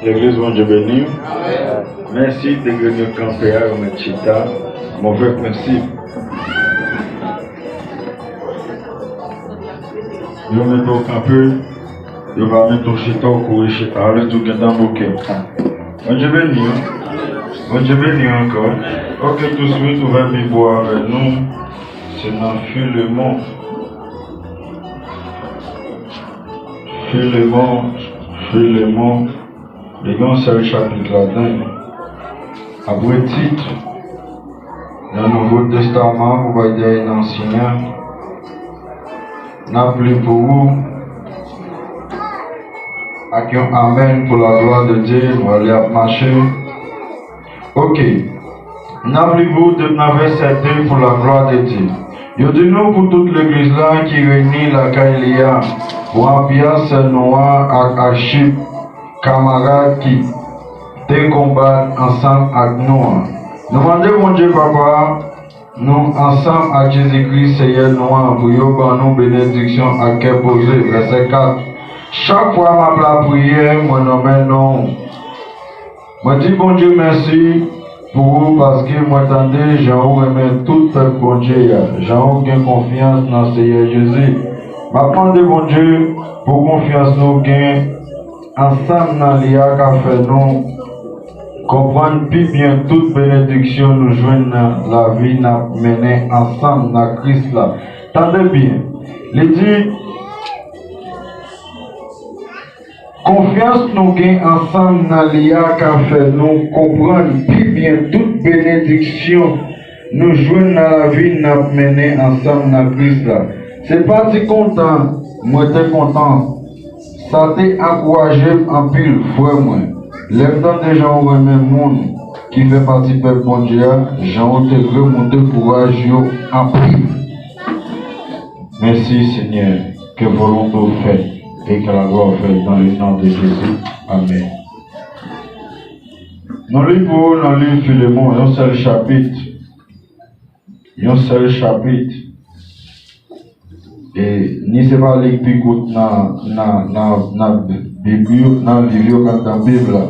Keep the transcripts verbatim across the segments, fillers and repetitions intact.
Legliz, Bondye beni w. Mèsi de ke nou kanpe a, yo mèt chita. Move prensip. Yo mete w kanpe, yo pa mete w chita, w kouri chita. Ale tou gentan bouke. Bondye beni w. Bondye beni w ankò. Ok, touswit, ouvè Bib ou avè nou. Se nan Filemon. Filemon, Filemon, li gen yon sèl chapit ladan l. Apre Tit, nan Nouvo Testaman, pou pa di nan Ansyen an, n ap li pou ou, ak yon amèn pou laglwa de Dye, nou wè li ap mache. Ok. N ap li pou ou de nan vèsè de pou laglwa de Dye. Yo di nou pou tout legliz la ki reyini lakay li a, pou Apyas, sè nou an, ak Achip, kamarad ki te konbat ansanm ak nou an. Nou mande Bondye Papa nou ansanm ak Jezikri, Seyè nou an, pou yo ban nou benediksyon ak kè poze. Vèsè kat. Chak fwa m ap lapriyè, mwen nonmen non w. Mwen di Bondye mèsi pou ou, paske mwen tande jan ou renmen tout pèp Bondye a, jan ou gen konfyans nan Seyè Jezi. M ap mande Bondye pou konfyans nou gen ansanm nan li a ka fè nou konprann pi byen tout benediksyon nou jwenn nan lavi n ap mennen ansanm nan Kris la. Tande byen, li di, konfyans nou gen ansanm nan li a ka fè nou konprann pi byen tout benediksyon nou jwenn nan lavi n ap mennen ansanm nan Kris la. Se pa ti kontan mwen te kontan. Sa te ankouraje m anpil, frè mwen, lè m tande jan w renmen moun ki fè pati pèp Bondye a, jan w te remoute kouraj yo anpil. Mèsi, Senyè, ke volonte w fèt e ke laglwa w fèt dans le nom de Jésus. Amèn. Nou li pou ou nan liv Filemon, yon sèl chapit. Yon sèl chapit. E ni se pa li k pi kout nan, nan, nan, nan Bib yo, nan liv yo k anndan Bib la.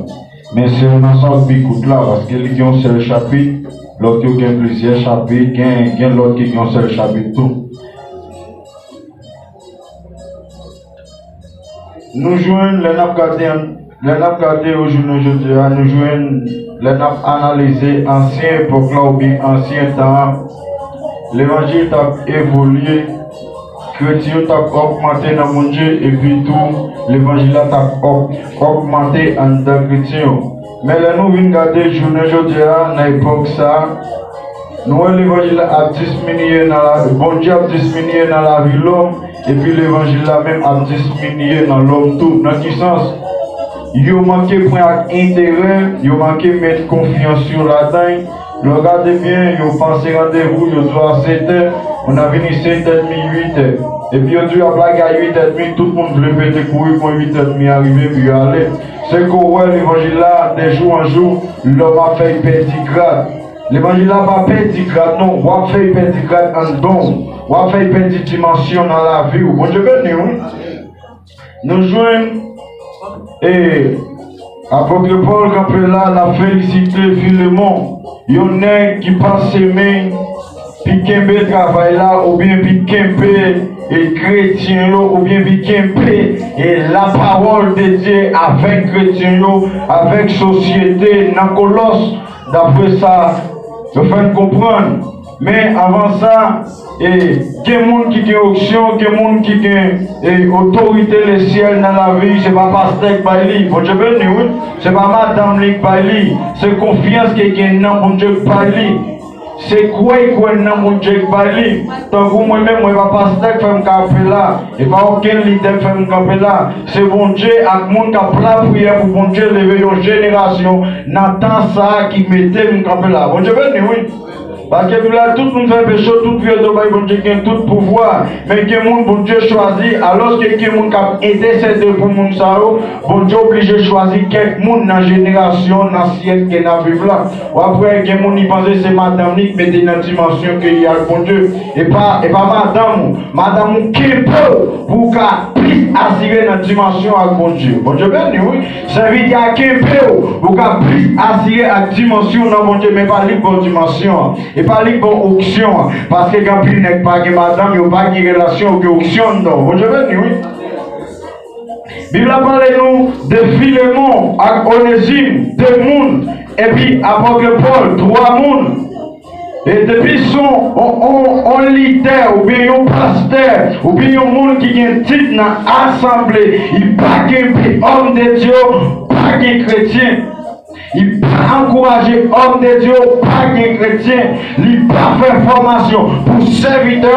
Men se youn nan sa k pi kout la, paske li gen yon sèl chapit, lòt yo gen plizyè chapit, gen, gen lòt ki gen yon sèl chapit tou. Nou jwenn, lè n ap gade, lè n ap gade yo jounen jodi a, nou jwenn, lè n ap analize ansyen epòk la oubyen ansyen tan an, levanjil t ap evolye, kretyen yo t ap ogmante nan Bondye, epi tou, levanjil la t ap og-, ogmante anndan kretyen yo. Men lè nou vin gade jounen jodi a, nan epòk sa a, nou wè levanjil la ap diminye nan la, Bondye ap diminye nan lavi lòm, epi levanjil la menm ap diminye nan lòm tou. Nan ki sans? Yo manke pran ak enterè, yo manke met konfyans yo ladan l. Lè w gade byen, yo panse randevou, yo di w a sèt è, moun nan vini sèt è dmi, uit è. Epi yo di w y ap lage a uit è dmi, tout moun vle pete kouri kon uit è dmi a rive pou yo ale. Se ke w wè levanjil la, de jou an jou, lòm ap fè l pèdi grad. Levanjil la pa pèdi grad, non. W ap fè l pèdi grad anndan w. W ap fè l pèdi dimansyon nan lavi w. Bondye beni w, wi. Nou jwenn, e, apot Pòl kanpe la, l ap felisite Filemon, yon nèg ki pa semen, pi kenbe travay la, oubyen pi kenbe, e, kretyen yo, oubyen pi kenbe, e, lapawòl de Dye avèk kretyen yo, avèk sosyete nan Kolòs, dapre sa yo fè n konprann. Men anvan sa, e, gen moun ki gen onksyon, gen moun ki gen, e, otorite lesyèl nan lavi, se pa pastè k bay li. Bondye beni, wi. Se pa madanm li k bay li. Se konfyans ke gen nan Bondye k bay li. Se kwè l kwè nan Bondye k bay li. Tankou mwen menm, mwen pa pastè k fè m kanpe la. E pa okenn lidè k fè m kanpe la. Se Bondye ak moun k ap lapriyè pou Bondye leve yon jenerasyon nan tan sa a ki mete m kanpe la. Bondye beni, wi. Paske Bib la, tout moun fè peche, tout vye do bay Bondye gen tout pouvwa. Men gen moun Bondye chwazi, alòske gen moun k ap entèsede pou moun sa yo, Bondye oblije chwazi kèk moun nan jenerasyon, nan syèk ke n ap viv la. W ap wè gen moun li panse se madanm li k mete nan dimansyon ke li ak Bondye. E pa, e pa madanm ou. Madanm ou kenbe w pou w ka plis asire nan dimansyon ak Bondye. Bondye beni w, wi. Sèvitè a kenbe w pou w ka plis asire ak dimansyon nan Bondye, men pa li k ba w dimansyon an. E pa li k ba w onksyon an. Paske gen anpil nèg pa gen madanm, yo pa gen relasyon, yo gen onksyon anndan yo. Bondye beni w, wi. Bib la pale nou de Filemon ak Onezim, de moun, epi apòt Pòl, twa moun. E depi se yon, yon, yon, yon lidè oubyen yon pastè oubyen yon moun ki gen tit nan asanble, li pa kenbe òm de Dye, pa gen kretyen. Li pa ankouraje òm de Dye, pa gen kretyen. Li pa fè fòmasyon pou sèvitè,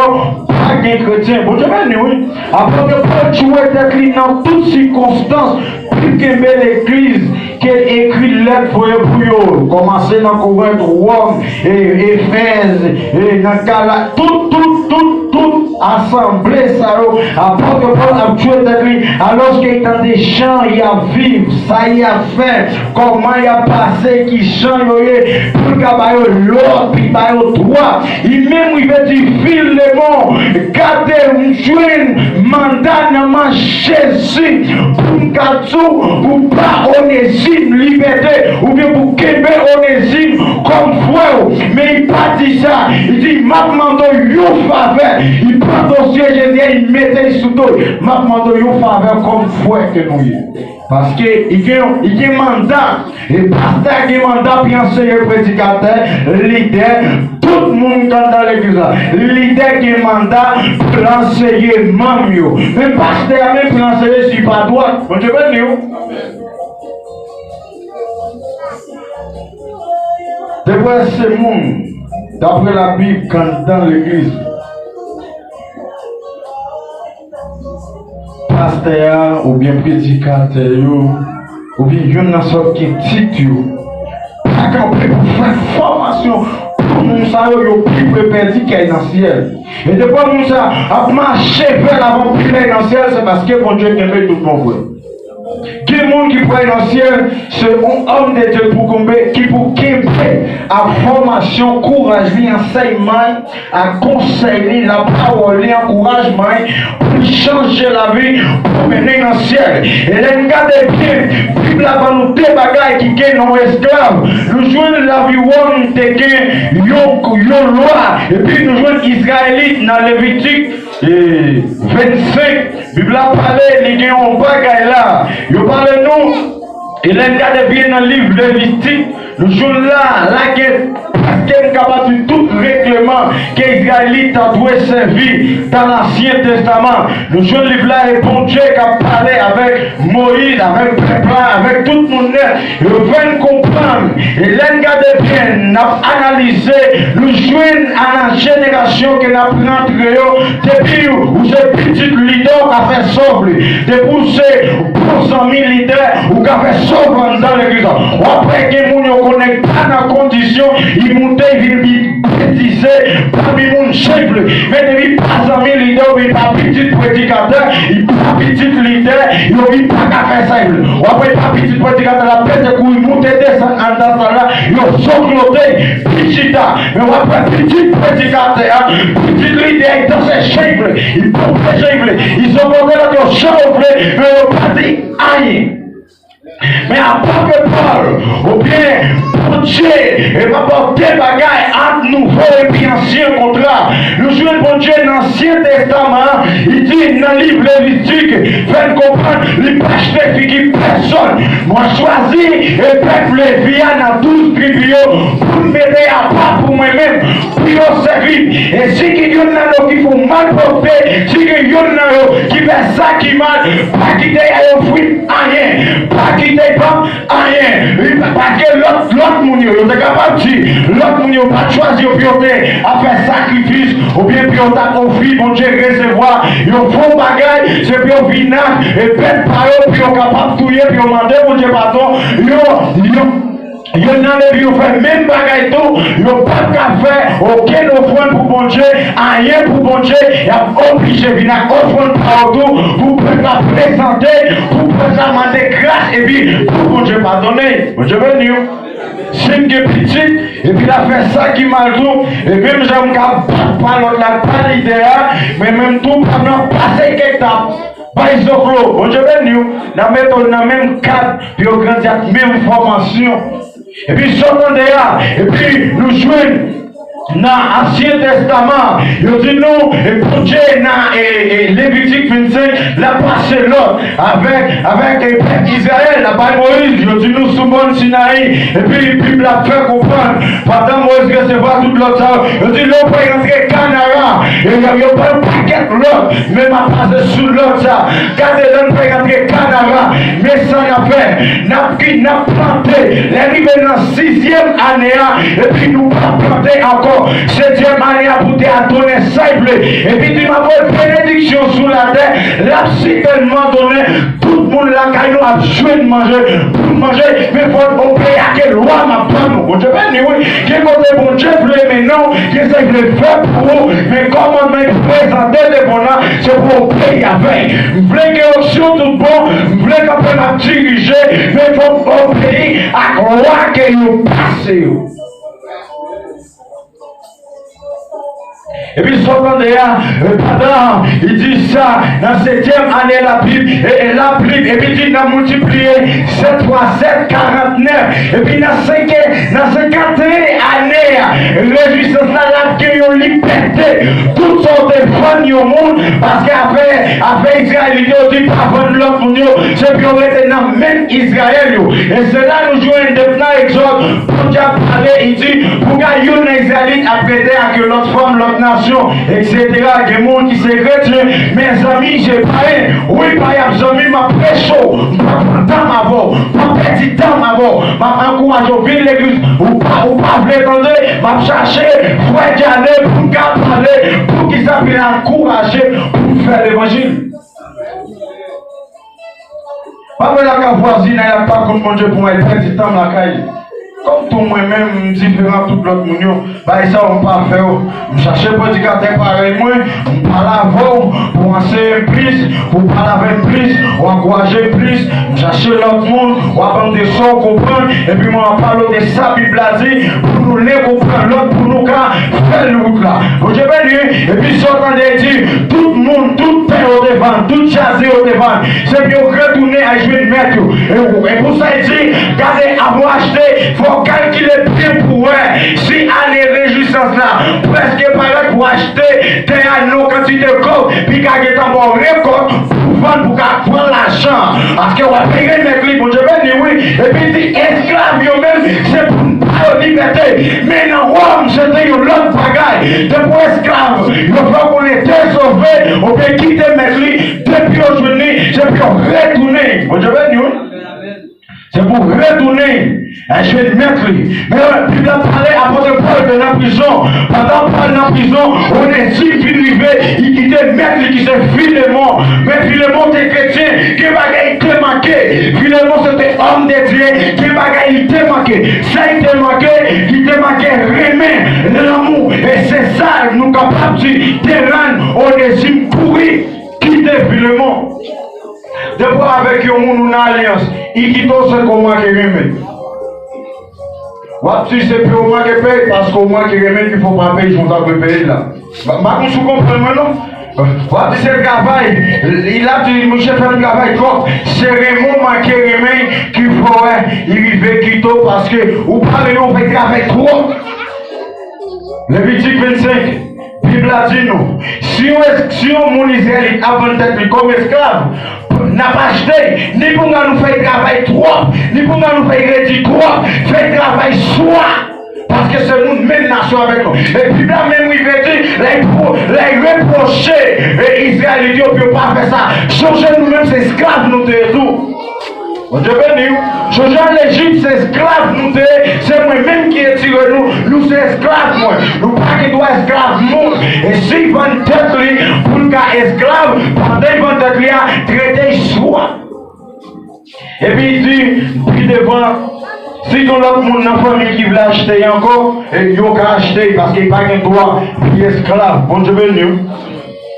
pa gen kretyen. Bondye beni w, wi. Apòt Pòl tchwe tèt li nan tout sikonstans pou l kenbe legliz ke l ekri lèt voye pou yo. Kòmanse nan Korent, Wòm, e, Efèz, e nan Galat, tout, tout, tout, tout asanble sa yo, apòt Pòl ap tchwe tèt li, alòske li tande jan y ap viv, sa y ap fè, kòman y ap pase, ki jan yo ye, pou l ka ba yo lòd, pou l ba yo dwa. Li menm rive di Filemon, gade, m jwenn manda nan men Jezi pou m ka di w pou w ba Onezim libète, oubyen pou w kenbe Onezim kòm frè w. Men li pa di sa. Li di, m ap mande w yon favè. Li pran dosye Jezi a, li mete l sou do l. M ap mande w yon favè kòm frè ke nou ye. Paske li gen, li gen manda. E pastè gen manda pou l anseye predikatè, lidè, tout moun k anndan legliz la. Lidè gen manda pou l anseye manm yo. Men pastè a menm pou l anseye si pa dwat. Bondye beni w. Depre se moun, dapre Labib, k anndan legliz. Pastè a oubyen predikatè yo oubyen youn nan sa k gen tit yo pa kanpe pou fè fòmasyon pou moun sa yo, yo pi pre pèdi k al nan syèl. E depi moun sa ap mache vè l avan pou l al nan syèl, se paske Bondye kenbe tout bon vre. Gen moun ki pral nan syèl, se yon òm de Dye pou kenbe, ki pou kenbe ak fòmasyon, kouraj li, ansèyman, ak konsèy li, lapawòl li, ankourajman li, pou l chanje lavi, pou mennen nan syèl. E lè n gade byen, Bib la ban nou de bagay ki gen nan yon esklav. Nou jwenn lavi wòm te gen yon, yon lwa, epi nou jwenn Izrayelit nan Levitik, e, vennsenk. Bib la pale, li gen yon bagay la. Yo pale nou, e lè n gade byen nan liv Levitik, nou jwenn la, la gen, prèske m kapab di tout regleman ke Izrayelit ta dwe sèvi dan Ansyen Testaman. Nou jwenn liv la, e Bondye k ap pale avèk Moyiz, avèk pèp la, avèk tout moun nèt. Yo fè n konprann, e lè n gade byen, n ap analize, nou jwenn nan jenerasyon ke n ap rantre yo, depi ou se pitit lidè, ou ka fè sa w vle. Depi ou se bon zanmi lidè, ou ka fè sa w vle anndan legliz la. W ap wè gen moun yo konnen pa nan kondisyon, li moute, li vin bi-, betize pami moun jan l vle. Men depi pa zanmi lidè oubyen pa pitit predikatè, li pa pitit lidè, yo, li pa ka fè sa l vle. W ap wè pa pitit predikatè la pete kouri, moute desann anndan sal la, yo sanglote, pi chita. Men w ap wè pitit predikatè a, pitit lidè, li danse jan l vle, li ponpe jan l vle, li sanglote lòt yo jan yo vle, men yo pa di anyen. Men apòt Pòl, oubyen Bondye, e pa bò de bagay ant Nouvo epi Ansyen Kontra. Nou jwenn Bondye nan Ansyen Testaman an, li di nan liv Levitik, fè n konprann, li pa achte figi pèsonn. Mwen chwazi e pèp Levi a nan douz tribi yo pou m mete apa pou mwen menm, pou yo sèvi m. E si gen youn nan yo ki fè w malpwòpte, si gen youn nan yo ki fè sa ki mal, pa kite y ofri m anyen, pa kite y ban m anyen. Li pa, paske lòt, lòt moun yo, yo te kapab di, lòt moun yo pa t chwazi yo pou yo te ap fè sakrifis, oubyen pou yo t ap ofri Bondye resevwa. Yo fè yon bagay, se pou yo vin ak, e, bèt pa yo, pou yo kapab touye, pou yo mande Bondye padon. Yo, yo, Youn nan Levi yo fè menm bagay tou, yo p ap ka fè okenn ofrann pou Bondye, anyen pou Bondye, y ap oblije vin ak ofrann pa yo tou, pou pèp la prezante, pou pèp la mande gras, epi pou Bondye padone. Bondye beni w. Si m gen pitit, epi l ap fè sa ki mal tou, e menm jan m ka bat pa lòt la, pa lidè a, men menm tou, pa m nan pase kèk etap. bay zoklo. Bondye beni w. N ap mete w nan menm kad pou yo grandi ak menm fòmasyon. Epi sa w tande a, epi nou jwenn nan Ansyen Testaman, yo di nou, e Bondye nan e, e, Levitik vennsenk, l ap pase lòd avèk, avèk e pèp Izrayèl, l ap bay Moyiz, yo di nou sou mòn Sinayi, epi Bib la fè konprann, pandan Moyiz resevwa tout lòd sa yo, yo di lè w pral rantre Kanara, e yo, yo bay yon pakèt lòd, men m ap pase sou lòd sa. Gade lè n pral rantre Kanara, men sa n ap fè, n ap ki, n ap plante, lè rive nan sizyèm ane a, epi nou pa plante ankò. Setyèm ane a pou tè a donnen sa l vle. Epi di m ap voye benediksyon sou latè, l ap sitèlman donnen. Tout moun lakay nou ap jwenn manje pou manje, men fò obeyi ak lwa m ap ban nou. Bondye beni, wi. Gen kote Bondye vle mennen w, gen sa l vle fè pou ou, men kòmandman l prezante devan w la, se pou obeyi avèk. M vle gen onksyon tout bon, m vle kanpe m ap dirije, men fò m obeyi ak lwa ke yo pase yo. Epi sa w tande a, e, pandan li di sa, nan setyèm ane lapli, e, e lapli, epi di n ap miltipliye sèt fwa sèt, karannèf, epi nan senk, nan senkanteyen ane a, rejwisans la, l ap gen yon libète. Tout sa w te vann yon moun, paske afè, afè Izrayelit yo di pa vann lòt moun yo, se pou yo rete nan menm Izrayèl yo. E se la nou jwenn depi nan Egzòd, Bondye ap pale, li di, pou gade youn nan Izrayelit ap rete ak yon lòt fanm, lòt nasyon, etsetera. Gen moun ki se kretyen, men zanmi, se payen. Wi, pa y ap zanmi, m ap preche w, m pa pran tan m avè w, m pa pèdi tan m avè w, m ap ankouraje w vin legliz, ou pa, ou pa vle tande, m ap chache frè Djane pou m ka pale, poukisa pou l ankouraje, pou m fè levanjil. Pa pale ak vwazinay la k pa konn Bondye pou mwen, pèdi tan m lakay li. Kòm tou mwen menm, m diferan tout lòt moun yo. Bagay sa yo m pa fè yo. M chache predikatè parèy mwen, m pale avè w, pou w anseye m plis, pou w pale avè m plis, w ankouraje m plis. M chache lòt moun, w ap ban m de sa w konprann, epi mwen ap pale w de sa Bib la di, pou nou lè konprann lòt, pou nou ka fè l wout la. Bondye beni, epi sa w tande di, tout moun, tout tè yo te vann, tout jaden yo te vann, se pou yo retounen al jwenn mèt yo. E, e pou sa l di, gade, avan w achte, fò w kalkile byen pou w wè si ane rejwisans la prèske parèt pou w achte tè a nan yon kantite kòb, pi ka gentan ba w rekòt pou w vann, pou w ka pran lajan. Paske w ap peye mèt li, Bondye beni, wi. Epi di, esklav yo menm, se pou n ba yo libète. Men nan Wòm, se te yon lòt bagay. Depi w esklav, yo fè w konnen te sove, oubyen kite mèt li, depi yo jwenn li, se pou yo retounen. Bondye beni, wi. Se pou retounen al jwenn mèt li. Men Bib la pale apot Pòl te nan prizon. Pandan Pòl nan prizon, Onezim vin rive, li kite mèt li ki se Filemon. Men Filemon te kretyen, gen bagay li te manke. Filemon se te òm de Dye, gen bagay li te manke. Sa li te manke, li te manke renmen, lanmou. E se sa nou kapab di te rann Onezim kouri kite Filemon. Depi w avèk yon moun ou nan alyans, li kite w se ke w manke renmen. W ap di se pou w manke peye, paske w manke renmen, ki fè w pa peye jan w ta dwe peye l la. M pa konn si w konprann mwen non. W ap di se travay, li la di, monchè, fè m travay twòp. Se renmen w manke renmen ki fè w wè li rive kite w, paske ou pa renmen w fè travay twòp. Levitik vennsenk, Bib la di nou, si yon es-, si yon moun Izrayelit ap vann tèt li kòm esklav, n ap achte, ni pou nou fè travay twòp, ni pou nou fè redi twòp, fè travay swa. Paske se nou menm nasyon avèk nou. E Bib la menm rive di, lè l pwo-, lè l repwoche, e, Izrayelit yo pou yo pa fè sa. Sonje nou menm se esklav nou te ye tou. Bondye beni w. Sonje an Lejip se esklav nou te ye. Se mwen menm ki retire nou. Nou se esklav mwen. Nou pa gen dwa esklav moun. E si l vann tèt li pou l ka esklav, pandan l vann tèt li a, trete l swa. Epi li di, pi devan, si gen lòt moun nan fanmi ki vle achte ankò, e yo ka achte, paske pa gen dwa pi esklav. Bondye beni w.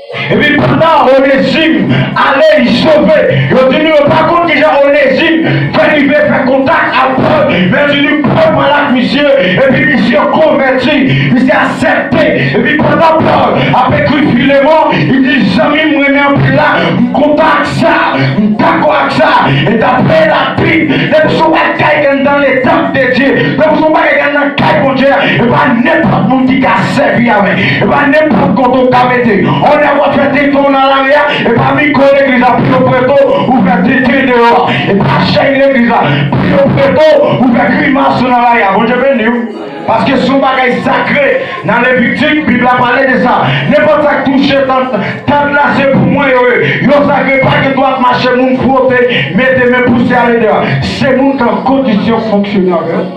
Epi pandan Onezim ale, li sove. Yo di nou yo pa konn kijan Onezim fè rive fè kontak ak Pòl, men yo di nou Pòl pale ak misye, epi misye konvèti, misye aksepte. Epi pandan Pòl ap ekri Filemon, li di, zanmi m renmen anpil la, m kontan ak sa, m dakò ak sa. E dapre Labib, depi se yon bagay ki anndan letanp de Dye, depi se yon bagay ki anndan kay Bondye a, e pa nenpòt moun ki ka sèvi avè l. E pa nenpòt kote w ka mete. On nèg w ap fè tenten w nan lari a, e pa mikwo legliz la pou yo prete w, ou fè tenten deyò a. E pa chèz legliz la pou yo prete w, ou fè grimas ou nan lari a. Bondye beni w. Paske se yon bagay sakre. Nan Levitik, Bib la pale de sa. Nenpòt sa k touche tant, tant la, se pou mwen yo ye. Yo sakre, pa gen dwa ap mache moun fwote, mete men pouse ale deyò. Se moun k an kondisyon fonksyone avè l.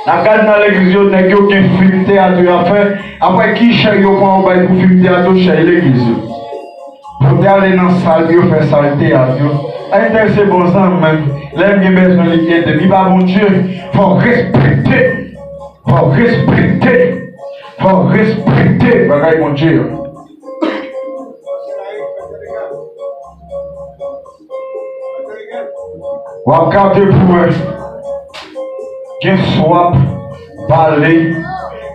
N ap gade nan legliz yo, nèg yo gen fim teyat yo ap fè. Apre ki chèz yo pran yo bay pou fim teyat yo, chèz legliz yo. Pou te ale nan sal yo fè sal teyat yo. Ay, entèl se bon zanmi m. Lè m gen bezwen li ede m. Li pa Bondye. Fò w respekte. Fò w respekte. Fò w respekte bagay Bondye yo. W ap gade pou wè. Gen swap, bale,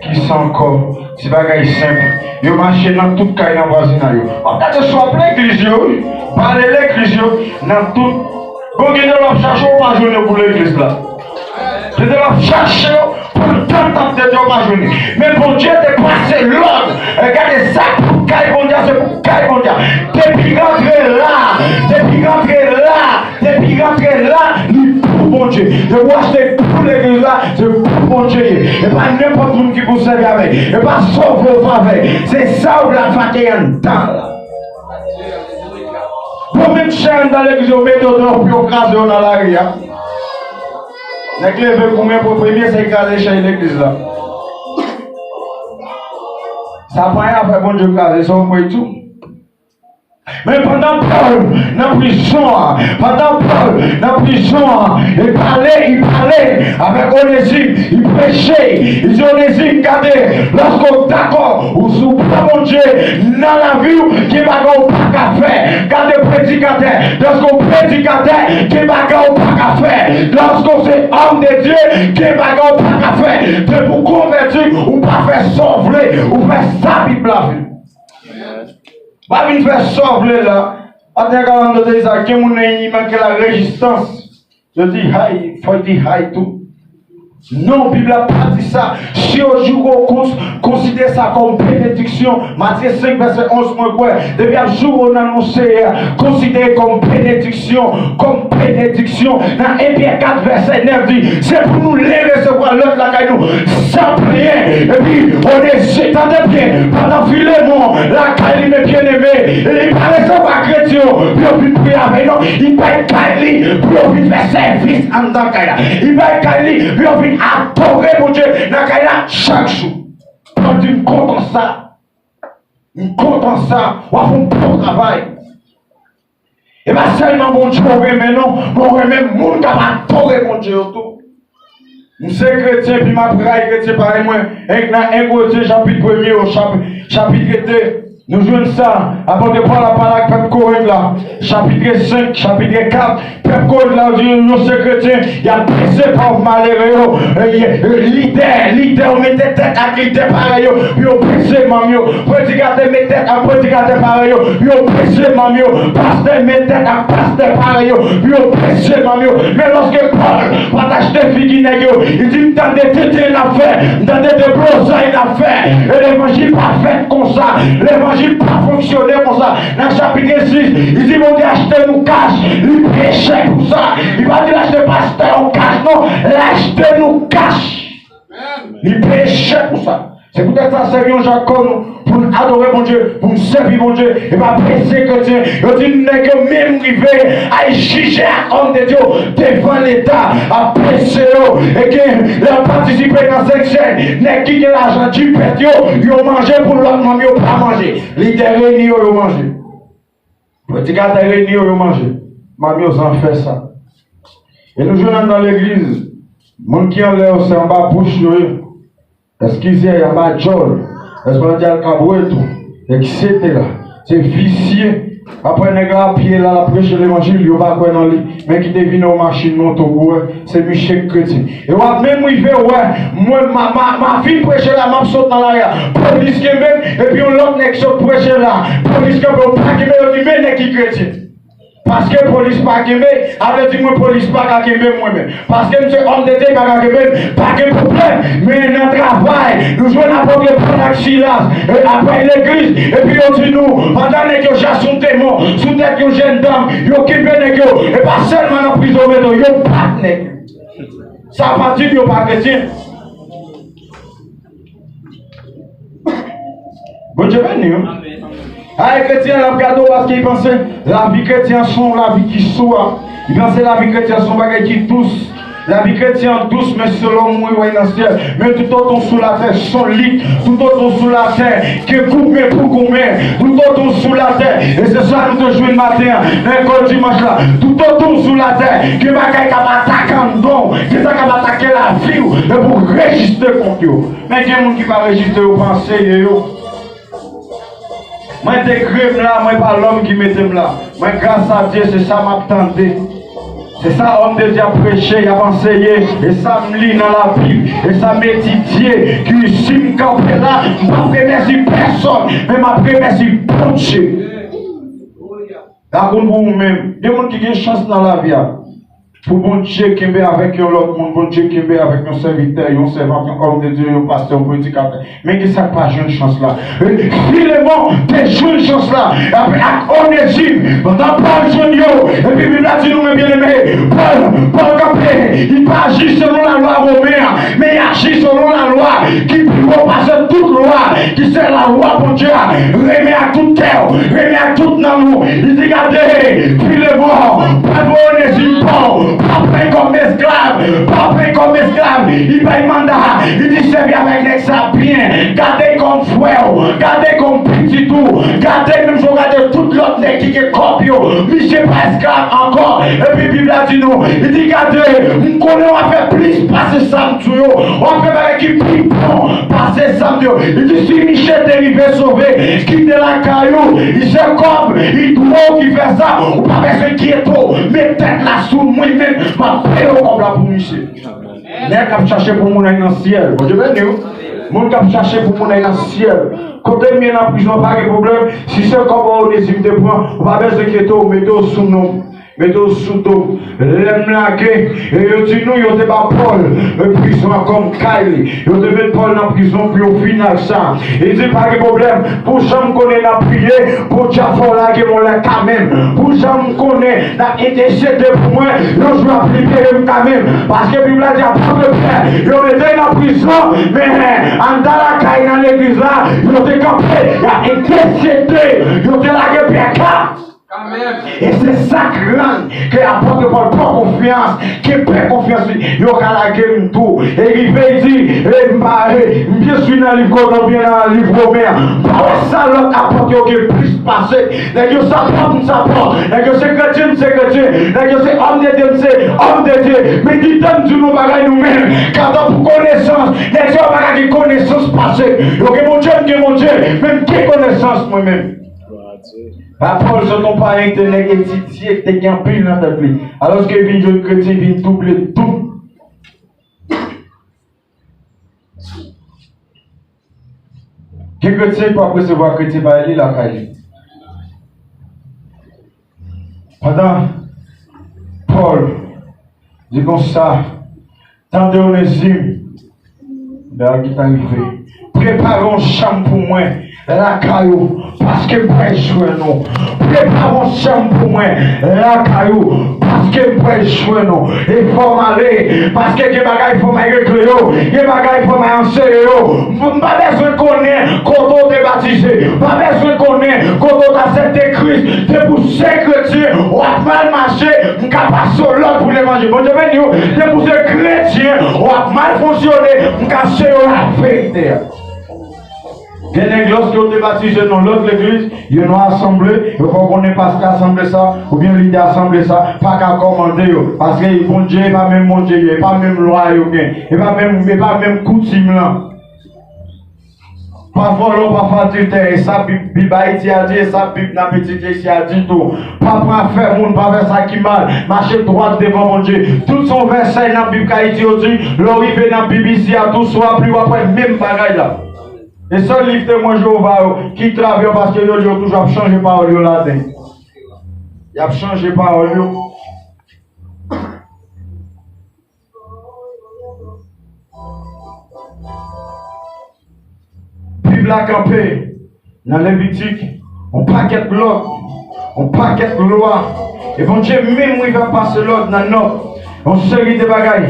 kisa ankò? Ti bagay senp. Yo mache nan tout kay nan vwazinay yo. W ap gade swap legliz yo, wi. Bale legliz yo, nan tout. Bon, gen de lè w ap chache, w pa jwenn yo pou legliz la. Gen de lè w ap chache yo pou l tann tanp de Dye, w pa jwenn li. Men Bondye te pase lòd. E gade sa pou kay Bondye, se pou kay Bondye. Depi rantre la, depi rantre la, Depi rantre la, li pou Bondye. Depi w achte pou legliz la, se pou Bondye ye. E pa nenpòt moun ki pou sèvi avèk. E pa sa w vle w fè avèk. Se sa w vle avèk anndan la. Bon, menm chèz anndan legliz yo mete yo deyò pou yo kraze yo nan lari a. Nèg leve goumen pou premye se kraze chèz legliz la. Sa pa yon afè Bondye kraze, se yon mwen tou. Men pandan Pòl nan prizon an, pandan Pòl nan prizon an, li pale, li pale avèk Onezim, li preche, li di Onezim, gade, lòske w dakò, ou sou plan Bondye nan lavi w, gen bagay ou pa ka fè. Gade predikatè, lòske w predikatè, gen bagay ou pa ka fè. Lòske w se òm de Dye, gen bagay ou pa ka fè. Depi w konvèti, ou pa fè sa w vle, ou fè sa Bib la vle. Pa vin fè sa w vle la. Patnè Galanto te di sa, gen moun nan i manke la rezistans. Yo di hay, fò y di hay tou. Non, Bib la pa di sa. Si yo joure w, kons-, konsidere sa kòm benediksyon. Matye senk, vèsè onz, mwen kwè. Depi y ap joure w nan non Seyè a, konsidere kòm benediksyon, kòm benediksyon. Nan Ebre kat, vèsè nèf di, se pou nou leve se vwa lòt lakay nou san plenyen. Epi, Onezim, tande byen, pandan Filemon lakay li, men byeneme, li pa resevwa kretyen yo pou yo vin priye avè l, non. Li bay kay li pou yo vin fè sèvis anndan kay la. Li bay kay li pou yo vin adore Bondye nan kay la chak jou. Pòl di, m kontan sa. M kontan sa. W ap fè yon bon travay. E pa sèlman Bondye w renmen non, men w renmen moun k ap adore Bondye yo tou. M se kretyen, epi m ap rayi kretyen parèy mwen. Enk nan en Korentyen chapit premye, o chap-, chapit de, nou jwenn sa. Apot Pòl ap pale ak pèp Korent la. Chapit senk, chapit kat, pèp Korent la, yo di yo se kretyen, y ap peze pòv malere yo. E, e, lidè, lidè yo mete tèt ak lidè parèy yo, pou yo peze manm yo. Predikatè met tèt ak predikatè parèy yo, pou yo peze manm yo. Pastè met tèt ak pastè parèy yo, pou yo peze manm yo. Men lòske Pòl pa t achte figi nèg yo, li di, m tande tenten n ap fè, m tande deblozay n ap fè. E levanjil pa fèt konsa, levanjil pa fonksyone konsa. Nan chapit sis, li di, Bondye achte nou kach, li peye chè pou sa. Li pa di l achte pastè yo kach, non, l achte nou kach. Li peye chè pou sa. Se poutèt sa, sèvi yon jan kò nou pou n adore Bondye, pou n sèvi Bondye, e pa peze kretyen. Yo di nèg yo menm rive al jije ak òm de Dye devan Leta, ap peze yo, e gen lè yo patisipe nan senk sèn, nèg ki gen lajan jipèt yo, yo manje pou lòt manm yo pa manje. Lidè reyini yo, yo manje. Predikatè reyini yo, yo manje. Manm yo san fè sa. E nou jwenn anndan legliz, moun ki anlè yo se anba bouch yo ye. Eskize, anba djòl. Espanyòl di al cabrito. etsetera. Se visye. Apre nèg la ap pye la, l ap preche levanjil, yo pa kwè nan li. Men ki te vin nan machin, monte, w wè, se misye k kretyen. E w ap menm rive wè, mwen, m a, m a, m a fin preche la, m ap sot nan lari a. Polis kenbe m, epi yon lòt nèg sot preche la. Polis kenbe, yo pa kenbe, yo di, men nèg ki kretyen. Paske polis pa kenbe, sa vle di mwen polis pa ka kenbe m mwen menm. Paske m se òm de Dye, pa ka kenbe m, pa gen pwoblèm. Men nan travay, nou jwenn apot Pòl ak Silas, e apre legliz, epi yo di nou, pandan nèg yo chase yon demon sou tèt yon jèn dam, yo kenbe nèg yo, e pa sèlman nan prizon yo mete yo, yo bat nèg yo. Sa pa di m yo pa kretyen. Bondye beni w. Ay, kretyen an ap gade w paske li panse lavi kretyen an se yon lavi ki sou a. Li panse lavi kretyen an se yon bagay ki dous. Lavi kretyen an dous, men selon mouri w al nan syèl. Men toutotan w sou latè, se yon lit. Toutotan w sou latè, gen goumen pou goumen. Toutotan w sou latè, e se sa nou te jwenn maten an, nan lekòl dimanch la. Toutotan w sou latè, gen bagay k ap atake anndan w. Gen sa k ap atake lavi w, e pou w rejiste kont yo. Men gen moun ki pa rejiste, yo pa anseye yo. Mwen deklare m la, mwen pa lòm ki mete m la. Mwen, gras a Dye, se sa m ap tande. Se sa òm de Dye ap preche, y ap anseye. E sa m li nan Labib, e sa m etidye, ki si m kanpe la, m p ap remèsye pèsòn, men m ap remèsye Bondye. Lakoul pou ou menm. Gen moun ki gen chans nan lavi a. Pou Bondye kenbe avèk yon lòt moun, Bondye kenbe avèk yon sèvitè, yon sèvant, yon òm de Dye, yon pastè, yon predikatè. Men ki sa k pa jwenn chans la? Filemon te jwenn chans la. Apre ak Onezim, pandan Pòl jwenn yo, epi Bib la di nou, men byeneme, Pòl, Pòl kanpe, li pa aji selon lalwa women an, men li aji selon lalwa ki pi wo pase tout lwa, ki se lalwa Bondye a. Renmen ak tout kè w, renmen ak tout nanm ou. Li di, gade, Filemon, pa pran Onezim pa w, pa pran l kòm esklav, pa pran l kòm esklav. Li bay manda, li di, sèvi avèk nèg sa byen, gade l kòm frè w, gade l kòm pitit ou, gade l menm jan w gade tout lòt nèg ki gen kòb yo. Misye pa esklav ankò. Epi Bib la di nou, li di, gade, m konnen w ap fè plis pase sa m di w yo, w ap fè bagay ki pi bon pase sa m di w yo. Li di, si misye te rive sove, kite lakay ou, li se kòb, li dwe w ki fè sa, ou pa bezwen enkyete w, met tèt la sou mwen menm, m ap peye w kòb la pou misye. Nèg k ap chache pou moun al nan syèl. Bondye beni w. Moun k ap chache pou moun al nan syèl. Kote m ye nan prizon, pa gen pwoblèm. Si se kòb Onezim te pran, ou pa bezwen enkyete w, mete w sou non m. Mete w sou do m. Lè m lage, e yo di nou yo te ba Pòl, e prizon an kòm kay li. Yo te met Pòl nan prizon pou yo fin ak sa. Li di, pa gen pwoblèm. Pou jan m konnen n ap priye, Bondye ap fè w lage m yon lè kanmenm. Pou jan m konnen n ap entèsede pou mwen, yon jou ap libere m kanmenm. Paske Bib la di apot Pyè, yo mete l nan prizon, men anndan lakay nan legliz la, yo te kanpe, y ap entèsede, yo te lage Pyè ka. E se sa k rann ke apot Pòl pran konfyans, kenbe konfyans li, yo ka lage m tou. E rive, li di, e m pa, e m byen swi nan liv Korinti oubyen nan liv Women an. M pa wè sa lòt apot yo gen plis pase. Nèg yo se apot, m se apot. Nèg yo se kretyen, m se kretyen. Nèg yo se òm de Dye, m se òm de Dye. Men kite m di nou bagay nou menm. Kanta pou konesans, nèg yo pa ka gen konesans pase. Yo gen Bondye, m gen Bondye. Men m gen konesans mwen menm. Apot se yon payen ki te nèg etidye, ki te gen anpil nan tèt li. Alòske vin jwenn kretyen, vin double doub. Gen kretyen k p ap resevwa kretyen parèy li lakay li. Pandan Pòl di konsa, tande Onezim, bagay ki ta rive. Prepare yon chanm pou mwen lakay ou, paske m pral jwenn ou. Prepare yon chanm pou mwen lakay ou, paske m pral jwenn ou. E fò m ale, paske gen bagay fò m al regle yo, gen bagay fò m al anseye yo. M pa bezwen konnen kote w te batize, m pa bezwen konnen kote w t aksepte Kris. Depi w se kretyen, w ap mal mache, m ka pase w lòd pou levanjil. Bondye beni w. Depi w se kretyen, w ap mal fonksyone, m ka anseye w laverite a. Gen nèg, lòske yo te batize nan lòt legliz, yo nan asanble, yo fè w konnen pastè asanble sa, oubyen lidè asanble sa, pa ka kòmande yo. Paske Bondye, e pa menm Bondye yo, e pa menm lwa yo gen, e pa menm, e pa menm koutim lan. Pa vòlò, pa fè adiltè. E sa Bib, Bib Ayiti a di, e sa Bib n ap etidye isi a di tou. Pa pran afè moun, pa fè sa ki mal. Mache dwat devan Bondye. Tout se yon vèsè nan Bib k Ayiti yo di, lè w rive nan Bib isi a tou, si w ap li, w ap wè menm bagay la. E sèl liv Temwen Jewova yo ki travè yo, paske yo di yo toujou ap chanje pawòl yo ladan. Y ap chanje pawòl yo. Bib la kanpe nan Levitik, yon pakèt lòd, yon pakèt lwa. E Bondye menm rive ap pase lòd nan Nòb, yon seri de bagay.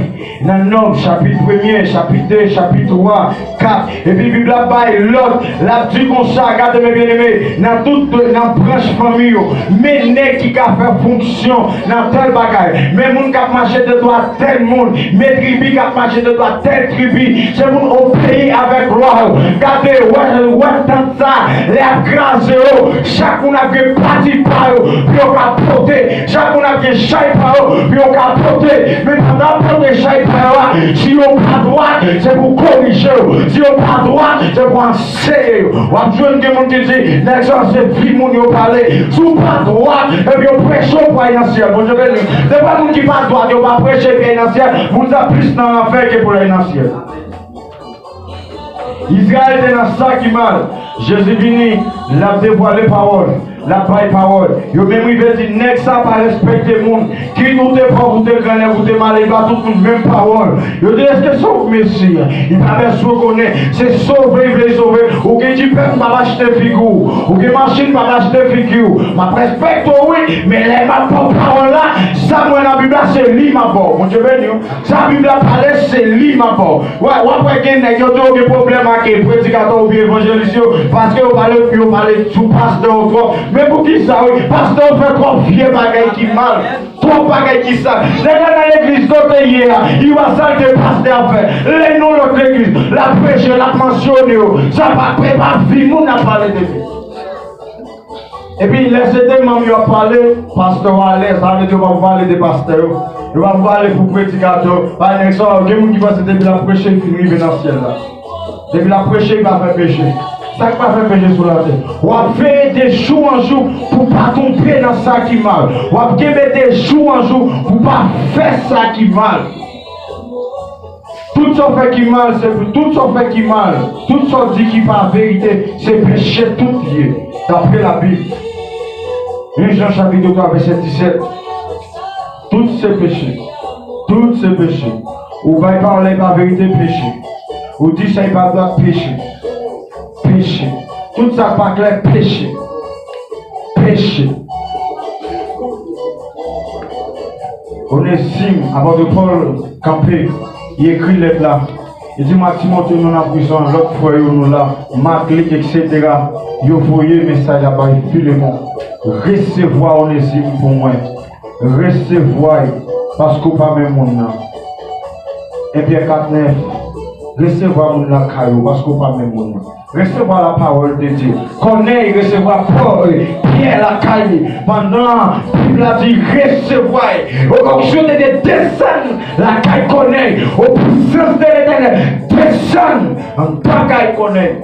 Nan Nòb, chapit premye, chapit de, chapit twa, kat. Epi Bib la bay lòd, l ap di konsa, gade, men byeneme, nan tout, nan branch fanmi yo, men nèg ki ka fè fonksyon nan tèl bagay, men moun k ap mache de dwat tèl moun, men tribi k ap mache de dwat tèl tribi, se moun obeyi avèk lwa yo. Gade, wè, wè tant sa, lè y ap kraze yo, chak moun ap gen pati pa yo pou yo ka pote, chak moun ap gen chay pa yo pou yo ka pote. Men pandan y ap pote chay pa yo a, si yo pa dwat, se pou korije yo. Si yo pa dwat, se pou anseye yo. W ap jwenn gen moun ki di, nèg sa se vye moun yo pale. Si w pa dwat, epi yo preche w pou al nan syèl. Bondye beni w. Depi moun ki pa dwat, yo pa preche pou al nan syèl, moun sa plis nan lanfè ke pou al nan syèl. Izrayèl te nan sa ki mal. Jezi vini, l ap devwale pawòl, l ap bay pawòl. Yo menm rive di, nèg sa pa respekte moun. Kit ou te pòv, ou te grannèg, ou te malad, li ba tout moun menm pawòl. Yo di, èske se ou k Mesi a? Li pa bezwen konnen. Se sove, li vle sove. Ou gen jipèt, m p ap achte figi w. Ou gen machin, m p ap achte figi w. M ap respekte w, wi, men lè m ap ba w pawòl la, sa m wè nan Bib la, se li m ap ba w. Bondye beni w. Sa Bib la pale, se li m ap ba w. Wè, w ap wè gen nèg, yo di yo gen pwoblèm ak, eh, predikatè oubyen evanjelis yo, paske yo pale, yo pale sou pastè yo twòp. Men poukisa, wi, pastè yo fè twòp vye bagay ki mal, twòp bagay ki sal. Nèg la nan legliz kote l ye a, li wè sal ke pastè ap fè. Lè nan lòt legliz, l ap preche, l ap mansyone yo. Sa pa, e pa vi moun n ap pale de li. Epi lè se de manm yo ap pale, pastè yo alèz, sa vle di yo p ap pale de pastè yo. Yo p ap pale pou predikatè yo. Pa nèg sa yo, gen moun ki panse depi l ap preche, li fin rive nan syèl la. Depi l ap preche, li pa fè peche. Sa k pa fè peche sou latè? W ap veye de jou an jou pou w pa tonbe nan sa ki mal. W ap kenbe de jou an jou pou w pa fè sa ki mal. Tout sa w fè ki mal, se pou, tout sa w fè ki mal, tout sa w di ki pa verite, se peche tout ye, dapre Labib. En Jan chapit twa, vèsè disèt. Tout se peche. Tout se peche. Ou bay pawòl la, e pa verite, peche. Ou di sa, e pa dwat, peche. Peche. Tout sa k pa klè, peche. Peche. Onesim, apot Pòl kanpe, li ekri lèt la. Li di, m ak Timote, nou nan prizon, lòt frè yo, nou la. Mak, Lik, etsetera, yo voye mesaj la bay Filemon. Resevwa Onesim pou mwen. Resevwa l, paske w pa menm moun nan. En Pyè kat nèf, resevwa moun lakay ou, paske w pa menm moun nan. Resevwa la parole de Dieu. Kònèy resevwa Pòl, Pyè lakay li. Pandan Bib la di resevwa l, yo te desann lakay Kònèy. O puissance de l'Éternel, desann anndan kay Kònèy.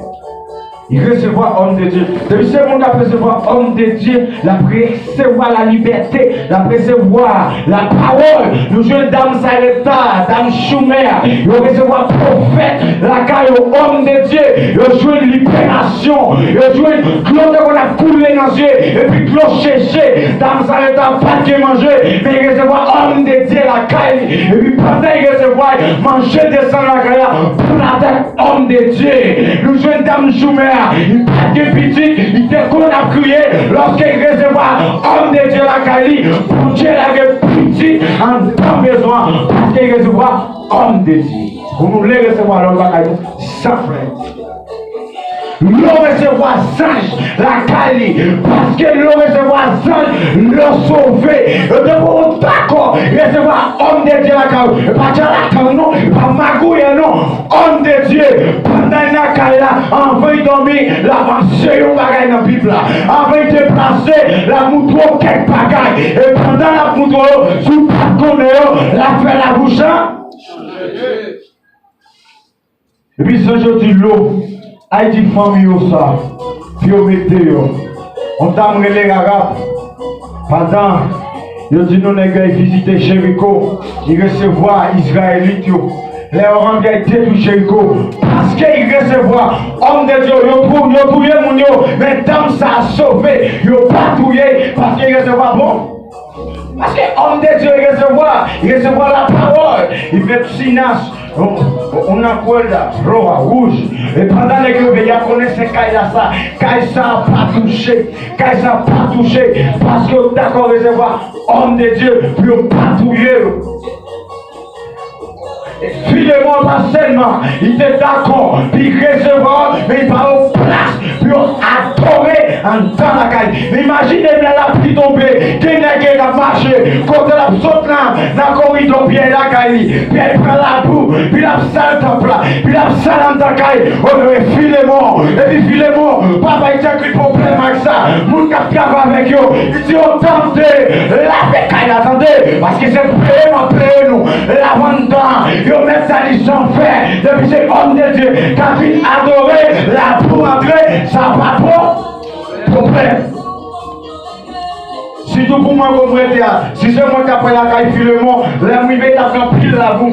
Li resevwa òm de Dye. Depi se moun k ap resevwa òm de Dye, l ap resevwa lalibète, l ap resevwa lapawòl. Nou jwenn dam Sarepta, dam Choumè, yo resevwa pwofèt lakay yo, òm de Dye. Yo jwenn liberasyon, yo jwenn dlo te konn ap koule nan zye, epi dlo cheche. Dam Sarepta pa t gen manje, men li resevwa òm de Dye lakay li. Epi pandan li resevwa l, manje desann lakay la, pou latè. Òm de Dye. Nou jwenn dam Choumè a, li pa t gen pitit, li te konn ap kriye. Lòske li resevwa òm de Dye lakay li, Bondye lage pitit anndan mezon an, paske li resevwa òm de Dye. Pou nou vle resevwa lòt lakay nou, san frè. Lè w resevwa zanj lakay li, paske lè w resevwa zanj, lè w sove. Yo te pou dakò resevwa òm de Dye lakay ou. E pa tchalakan non, e pa magouyen non. Òm de Dye, pandan l nan kay la, anvan l dòmi, l ap anseye w bagay nan Bib la. Anvan l deplase, l ap montre w kèk bagay. E pandan l ap montre w yo, si w pa t konnen yo, l ap fè labouch an. Epi zanj yo di lo. Ayiti fanmi yo sa, pou yo mete yo. Yon dam rele Rahab, pandan yo di nou nèg yo al vizite Jeriko, li resevwa Izrayelit yo. Lè yo rantre, al detwi Jeriko, paske li resevwa òm de Dye yo, pou yo touye moun yo, men dam sa a sove, yo pa touye, paske li resevwa bon. Paske òm de Dye resevwa, resevwa lapawòl, li met sinas, on, on akwèl la, rowa, wouj. E pandan nèg yo veye a konnen se kay la sa, kay sa pa touche, kay sa pa touche, paske yo dakò resevwa òm de Dye pou yo pa touye yo. Filemon pa sèlman li te dakò pou l resevwa, men li ba yo plas pou yo adore anndan lakay li. Men imajine lè lapli tonbe, gen nèg k ap mache, kote l ap sot la, nan koridò Pyè lakay li, Pyè pran labou, pi l ap sal tanp la, pi l ap sal anndan kay, o men Filemon, epi Filemon pa bay tèt li pwoblèm ak sa, moun k ap travay avèk yo, li di yo tande, lave kay la, tande, paske se peye m ap peye nou, lave anndan, yo mèt sa li jan fè, depi se òm de Dye k ap vin adore, labou antre, sa pa bon, pwoblèm. Sitou pou mwen, bon, mwen te a, si se mwen k ap pran lakay Filemon, lè m rive, t ap gen anpil labou,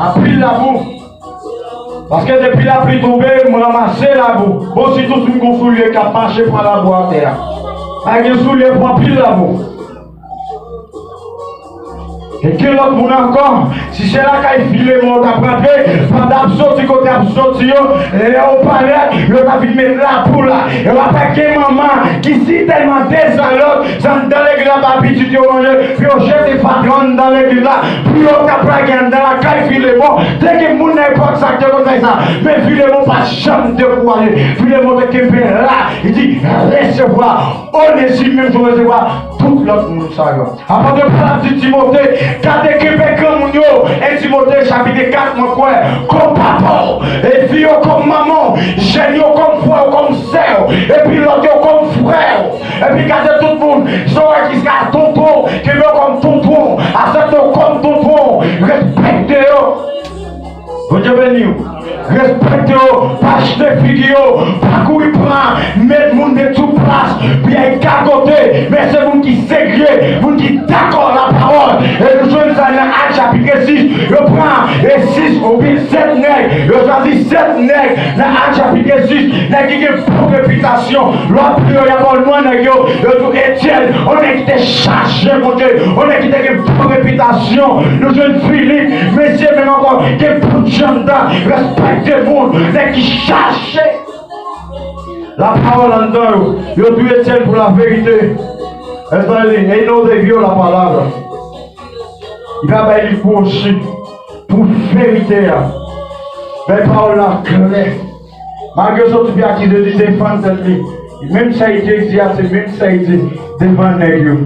anpil labou. Paske depi lapli tonbe, m ranmase labou. Bon, sitou si m gon soulye k ap mache pran labou atè a. Pa gen soulye pou anpil labou. E gen lòt moun ankò, si se lakay Filemon yo t ap rantre, pandan ap soti kote ap soti yo, lè yo parèt, yo ta vin met labou la. E w ap wè gen manman ki si tèlman dezalòt, se anndan legliz la ba pitit yo manje, pou yo jete fatra anndan legliz la, pou yo ta plage anndan lakay Filemon. Te gen moun nan epòk sa ki te konn fè sa. Men Filemon pa t janm dekouraje. Filemon te kenbe la. Li di, resevwa Onesim menm jan w resevwa tout lòt moun sa yo. Apot Pòl ap di Timote, gade kenbe granmoun yo. En Timote chapit kat, mwen kwè, kòm papa w, e fi yo kòm manman w, jèn yo kòm frè w, kòm sè w, epi lòt yo kòm frè w. Epi gade tout moun, sa w wè ki se tonton, kenbe yo kòm tonton, aksepte yo kòm tonton, respekte yo. Bondye beni w. Respekte yo, pa jete figi yo, pa kouri pran, met moun met sou plas, pyèj gagote, men se moun ki serye, moun ki dakò lapawòl. E nou jwenn sa nan Ak chapit sis, yo pran e sis oubyen sèt nèg, yo chwazi sèt nèg nan Ak chapit sis, nèg ki gen bon repitasyon. Lè w ap li yo, y ap ba w non nèg yo, yo di w Etyèn, yon nèg ki te chache Bondye, yon nèg ki te gen bon repitasyon. Nou jwenn Filip, mesye menm ankò, gen bon jan anndan, respekte moun, nèg ki chache lapawòl anndan yo. Yo di w Etyèn pou laverite. Etyèn li, ellos debió la palabra. Li pa bay li bwochi pou verite a. Bay pawòl la klè. Malgre yo sot sou pye akize li, defann tèt li. Menm sa li te di a, se menm sa li di devan nèg yo.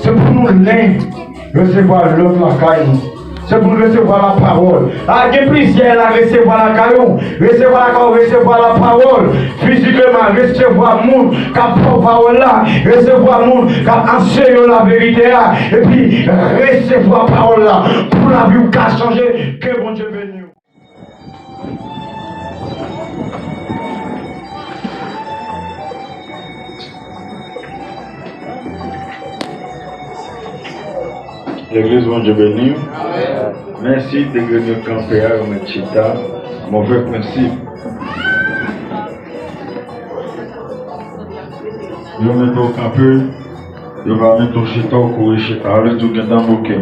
Se pou nou len resevwa lòt lakay nou. Se pou nou resevwa lapawòl. A, gen plizyè la resevwa lakay ou. Resevwa lakay ou, resevwa lapawòl. Fizikman, resevwa moun k ap ba w pawòl la. Resevwa moun k ap anseye w laverite a. Epi, resevwa pawòl la. Pou lavi w ka chanje. Ke Bondye beni w. Legliz, Bondye beni w. Mèsi, te gen yo kanpe a, yo mèt chita. Move prensip. Yo mete w kanpe, yo pa mete w chita, w kouri chita. Alò, di w gentan bouke.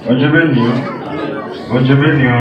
Bondye beni w. Bondye beni w.